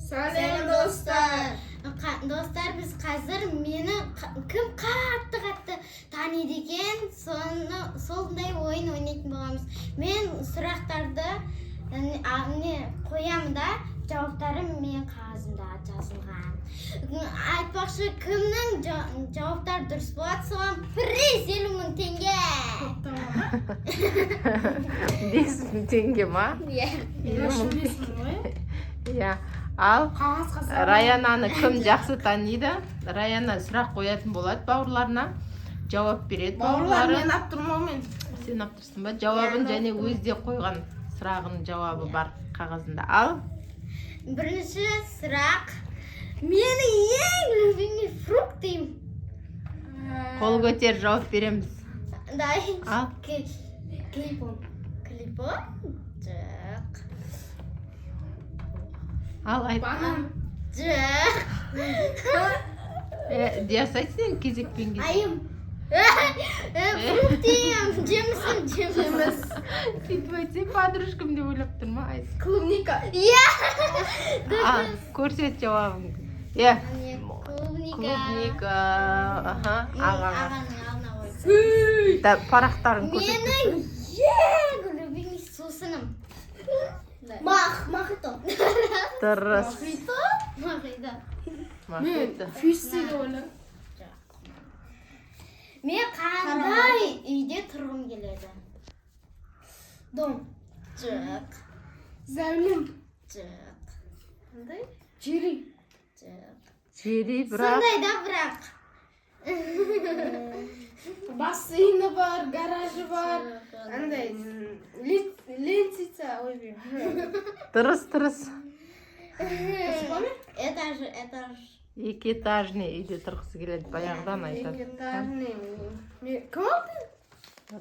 Сәлем, достар! Достар, біз қазір мені кім қатты қатты таниды екен, соны сондай ойын ойнайтын боламыз. Мен сұрақтарды не қоямын да, жауаптары менің қағазымда жазылған. Айтпақшы, кімнің жауаптары дұрыс болады, соған приз 50 000 теңге. 5000 теңге ма? Иә. 50 000. Иә, ал. Қағазға салып. Раянаны кім жақсы таниды? Раяна сұрақ қоятын болады бауырларына, жауап береді. Бауырлар, Бауырлары. мен алып тұрмын мен. Сен алып тұрсың ба жауабын? Иә, Және өзі де қойған сұрағының жауабы бар қағазында. Ал. Бірінші сұрақ: менің ең любимый фруктым? Қол көтер, жауап береміз. Дай. Ал. Клипон. Клипон? Жоқ. Ал, айт. Банан. Жоқ. Диас, айтсын енді кезекпен кезек. Айым. Фруктым. Жемісім, жеміс. Сөйтіп айтсай, подружкам деп ойлап тұр ма? Айт. Клубника. Иә. Ал, көрсет жауабыңды, иә. Міне, клубника. Клубника, аха, ағаға. Ағаның алдына қойып. Да, парақтарын көрсет. Менің ең любимый сусыным? Мохито. Дұрыс. Мохито. Мохито. Фишси деп ойладым. Мен қандай үйде тұрғым келеді? Дом. Жоқ. Зәулім. Жоқ. Қандай? Жер үй. Жоқ. Жер үй, бірақ. Сондай да, бірақ. Бассейні бар, гаражы бар. Андай лестница, ой. Дұрыс. Этаж, этаж. Екі этажный үйде тұрғысы келеді, баяғыдан айтады. Этажный. Кім алды?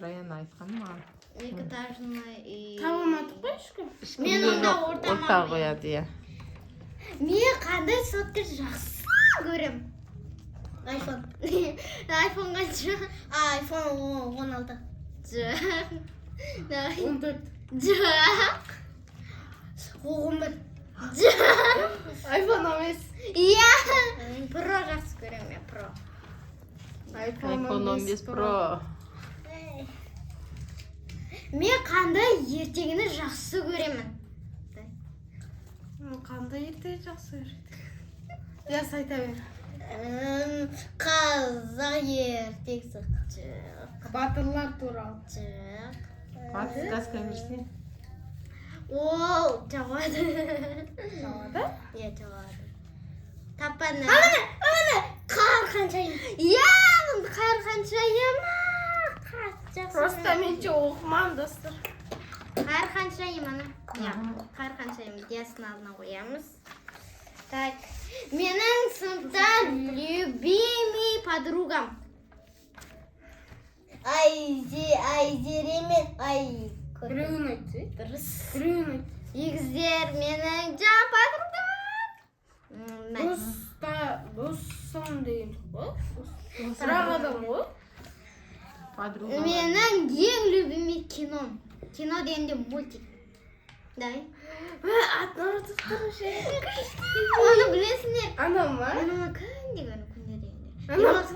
Раяна айтқан маған. Екі этажный үй. Таба алмадық қой ешкім. Ешкімде Мен онда жоқ, ортама орта қояды, иә. Мен қандай сотка жақсы көрем? Айфон. Айфон қанша? Айфон 16. Жоқ. Давай. 14. Жоқ. 11. Жоқ. Айфон 15. Иә. Про жақсы көремін мен, про. Айфон 15 Про. Мен қандай ертегіні жақсы көремін? Қандай ертегі жақсы көреді? Жас, айта бер. Қазақ ертегісі. Жоқ. Батырлар туралы. Жоқ. Подсказка берсең. Ол жауады. Жауады? Иә, жауады. Таппадың. Міне, міне. Қар ханшайым. Иә, Қар ханшайым. Қатты жақсы. Просто мен ше оқымадым, достар. Қар ханшайым ана. Иә, Қар ханшайым Диастың алдына қоямыз. Так. Менің сыныпта любимый подругам? Айзере мен Ай. Біреуін айтсай. Дұрыс. Біреуін айт. Егіздер, менің жан подругам. Доста, досым деген жоқ қой. Бірақ адам ғой. Подруга. Менің ең любимый кином? Кино дегенде мультик. Давай. Атын ұмытып тұрмын ше. Оны білесіңдер. Анау ма? Мен оны күнде көремін, күнде дегенде. Анау. Демалыс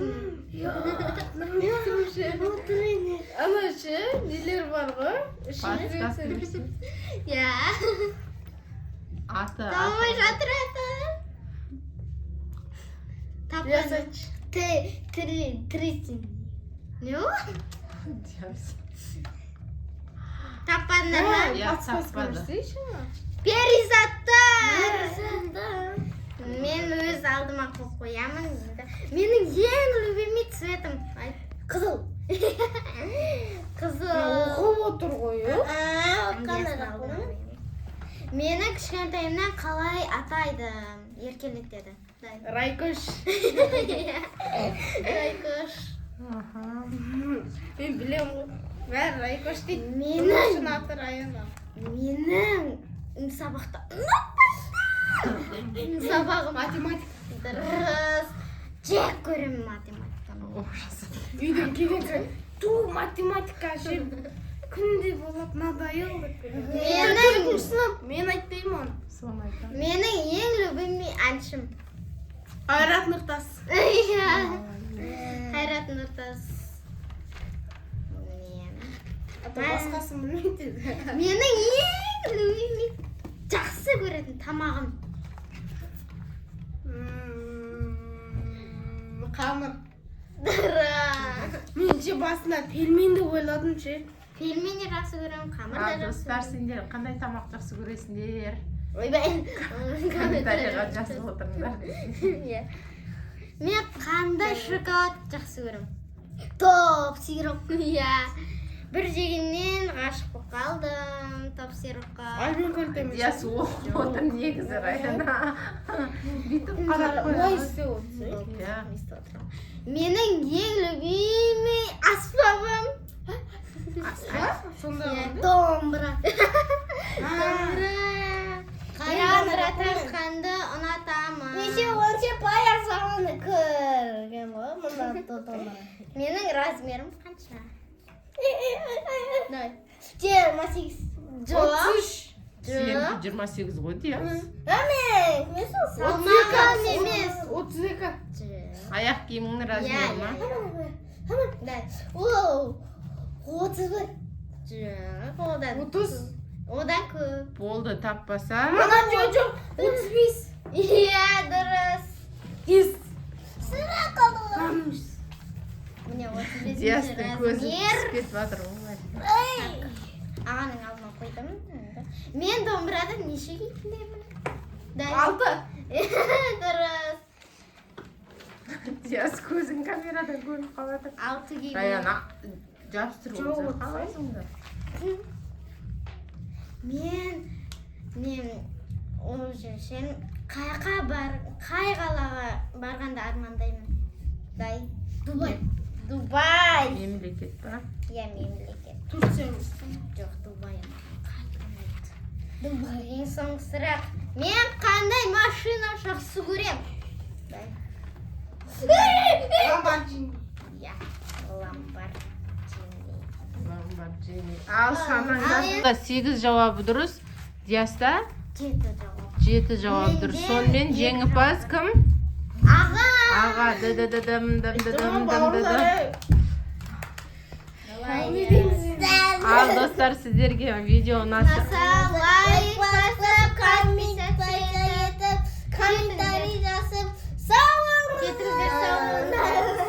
күндері. Анау ше, нелер бар ғой? Подсказка берсең. Иә. Аты. Табылмай Аты. жатыр аты. Диас, Таппадым. айтшы. Три, тридцать. Не ол? Диас. Таппадыңдар ма? Иә, Подсказка таппады. берсейші. Перизаттар. Мен өз алдыма қойып қоямын. Менің ең любимый цветім? Айт. Қызыл. Қызыл. Оқып отыр ғой, е? Мені кішкентайымнан қалай атайды? Еркелетеді. Дай. Райкош. Райкош. Аха. Мен білемін ғой. Бәрі Райкош дейді. Менің Шын аты Раяна. Менің сабақта ұнатпайтын сабағым? Математика. Дұрыс. Жек көремін математиканы. Ужас. Үйден келген сайын ту, математика ше күнде болады, надоел деп келеді. Менің Төртінші сынып, мен айтпаймын оны. Соны айтамын. Менің ең любимый әншім. Қайрат Нұртас. Иә. Қайрат Нұртас. Міне. А то басқасын білмейді. Менің ең любимый, жақсы көретін тамағым. Қамыр. Дұрыс. Мен ше басында пельмен деп ойладым ше. Пельмени жақсы көремін, қамыр да Ал жақсы достар, көремін. сендер қандай тамақ жақсы көресіңдер? Ойбай. Комментарийға жазып отырыңдар. Иә. Мен қандай шоколад жақсы көремін? Топ сироп. Иә. Бір жегеннен ғашық болып қалдым топ сиропқа. Альбин Кольт. Диас оқып отыр негізі, Раяна. Бүйтіп қарап Олай қойған. істеп отырсың. Иә. Менің ең любимый аспабым. Сондай Иә, қандай? домбыра. Домбыра. Домбыра тартқанды ұнатамын. Неше онша паяқ сағаны көрген ғой мына домбыра. Менің размерім қанша? Ноль. 28. Жоқ. 33. Сенікі 28 ғой, Диас. Әме, мен сол Салмағым емес. 32. Жоқ. Аяқ киіміңнің размері ма? Да. Оу, 31. Жоқ, одан. 30. Одан көп. Болды, таппаса. Ана, жоқ, жоқ. 35. Иә, дұрыс. Yes. Сыра қалды ғой. Танымыз. Міне, 35 Диастың көзі размер. түсіп кетіп жатыр ғой. Ағаның алдына қойдым. Мен домбырада неше күй білемін? Да. 6. Дұрыс. Диас, көзің камерадан көрініп қалады. Алты күй. Раяна, жабыстырып Жоқ, отырса қалайсың да? Мен уже сен қайқа бар, қай қалаға барғанды армандаймын? Дай. Дубай. Дубай. Мемлекет па? Иә, мемлекет. Турция емес. Жоқ, Дубай. Қатты ұнайды. Дубай. Ең соңғы сұрақ. Мен қандай машина жақсы көрем? Дай. Ламборджини. Иә, Ламборджини. Ламборджини. Ал Ал санаңдар. Сегіз жауабы дұрыс. Диаста Жеті жауап. жеті жауап дұрыс. Менде Сонымен екі жеңімпаз жауап. кім? Аға. Аға. Ды ды ды дым дым ды дым дым ды дым. Бауырлары. Ал достар, сіздерге видео ұнаса, Ұнаса, лайк басып, Комментарий етіп, комментарий жазып, сау Кетіңіздер, сау болыңыздар.